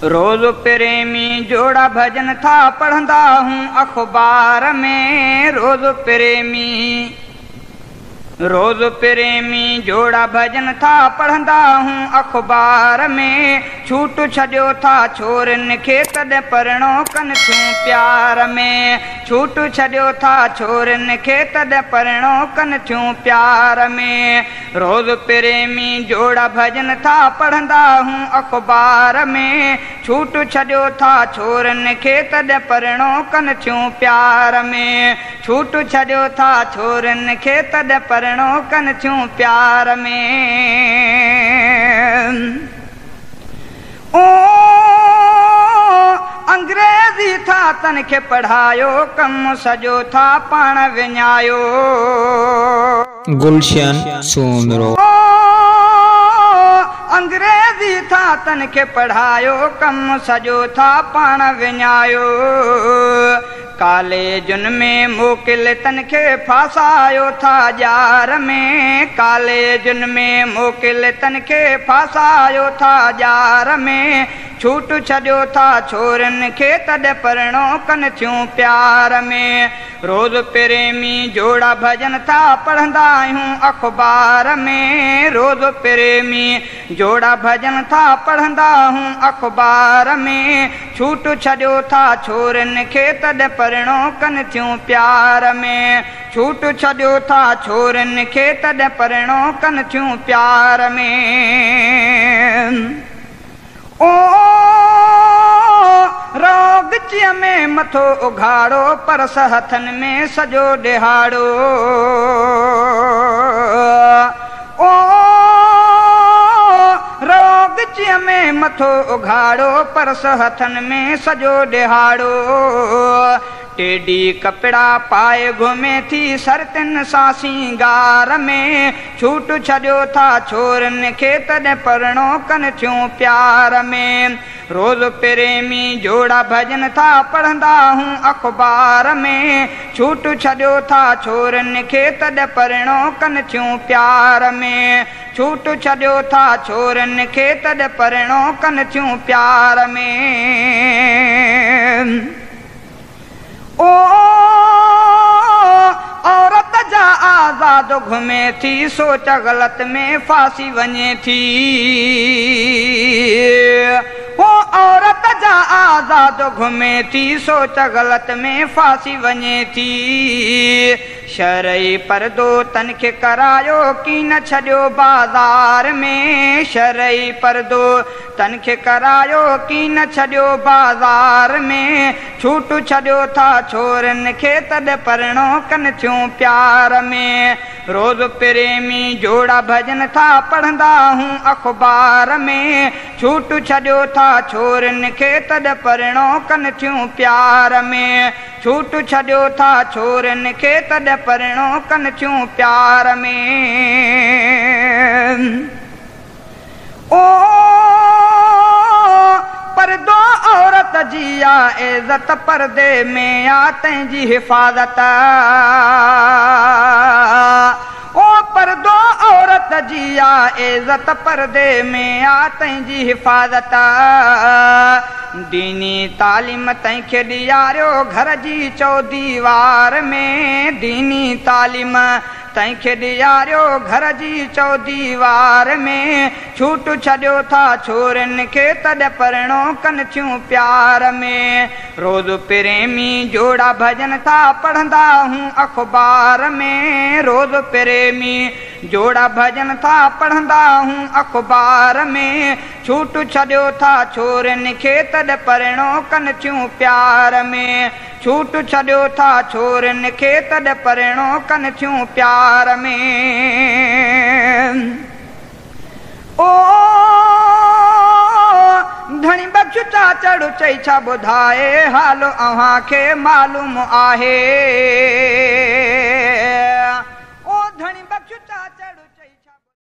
रोज़ प्रेमी जोड़ा भजन था पढ़ंदा हूँ अख़बार में। रोज़ प्रेमी जोड़ा भजन था पढ़ंदा हूँ अख़बार में। छूट छॾियो था छोरनि खे तॾहिं परणो कन थियूं प्यार में। छूट छॾियो था छोरनि खे तॾहिं परणो कन थियूं प्यार में। रोज़ प्रेमी जोड़ा भजन था पढ़ंदा हूँ अख़बार में। छूट छॾियो था छोरनि खे तॾहिं परणो कन थियूं प्यार में। छूट छॾियो था छोरनि खे तॾहिं परणो कन थियूं प्यार में। ओ अंग्रेज़ी था तन खे पढ़ायो, कम सॼो था पाण विञायो। गुलशन सूमरो। अंग्रेज़ी था तन खे पढ़ायो, कम सॼो था पाण विञायो। कॉलेजुनि में मोकिल तन खे फासायो था ॼार में। कॉलेजुनि में मोकिल तन खे फासायो था ॼार में। छूट छॾियो था छोरनि खे तॾहिं परणो कन थियूं प्यार में। रोज़ प्रेमी जोड़ा भजन था पढ़ंदा आहियूं अख़बार में। रोज़ प्रेमी जोड़ा भजन था पढ़ंदा आहियूं अख़बार में। छूट छॾियो था छोरनि खे तॾहिं परणो कन थियूं प्यार में। छूट छॾियो था छोरनि खे तॾहिं परणो कन थियूं प्यार में। ओ रोगचीअ में मथो उघाड़ो, परस हथनि में सॼो ॾिहाड़ो। ओ रोगचीअ में मथो उघाड़ो, परस हथनि में सॼो ॾिहाड़ो। टेढी कपिड़ा पाए घुमे थी सरतिन सां सिंगार में। छूट छॾियो था छोरनि खे तॾहिं परणो कन थियूं प्यार में। रोज़ प्रेमी जोड़ा भजन था पढ़ंदा हूँ अख़बार में। छूट छॾियो था छोरनि खे तॾहिं परणो कन थियूं प्यार में। छूट छॾियो था छोरनि खे तॾहिं परणो कन थियूं प्यार में। ओ औरत जा आज़ाद घुमे थी, सोच ग़लत में फांसी वञे थी। ओ औरत जा आज़ाद घुमे थी, सोच ग़लत में फांसी वञे थी। शरई परदो तन खे करायो, की न छॾियो बाज़ार में। शरई परदो तन खे करायो, की न छॾियो बाज़ार में। छूट छॾियो था छोरनि खे तॾहिं परणो कन थियूं प्यार में। रोज़ प्रेमी जोड़ा भजन था पढ़ंदा हूँ अख़बार में। छूट छॾियो था छोरनि खे तॾहिं परणो कन थियूं प्यार में। छूट छॾियो था छोरनि खे तॾहिं परणो कन थियूं प्यार में। ओ परदो औरत जी आ इज़त, परदे में आ तंहिंजी हिफ़ाज़त। ओ परदो औरत जी आ इज़त, परदे में आ तंहिंजी हिफ़ाज़त। दीनी तालीम तंहिंखे ॾियारियो घर जी चौदीवार में। दीनी तालीम तंहिंखे ॾियारियो घर जी चौदीवार में। छूट छॾियो था छोरनि खे तॾहिं परणो कन थियूं प्यार में। रोज़ प्रेमी जोड़ा भजन था पढ़ंदा हूँ अख़बार में। रोज़ प्रेमी जोड़ा भजन था पढ़ंदा हूँ अख़बार में। छूट छॾियो था छोरनि खे तॾहिं परणो कन थियूं प्यार में। छूट छॾियो था छोरनि खे तॾहिं परणो कन थियूं प्यार में। ओ धणी बख़्श चाचड़ चई छा ॿुधाए, हाल अव्हां खे मालूम आहे।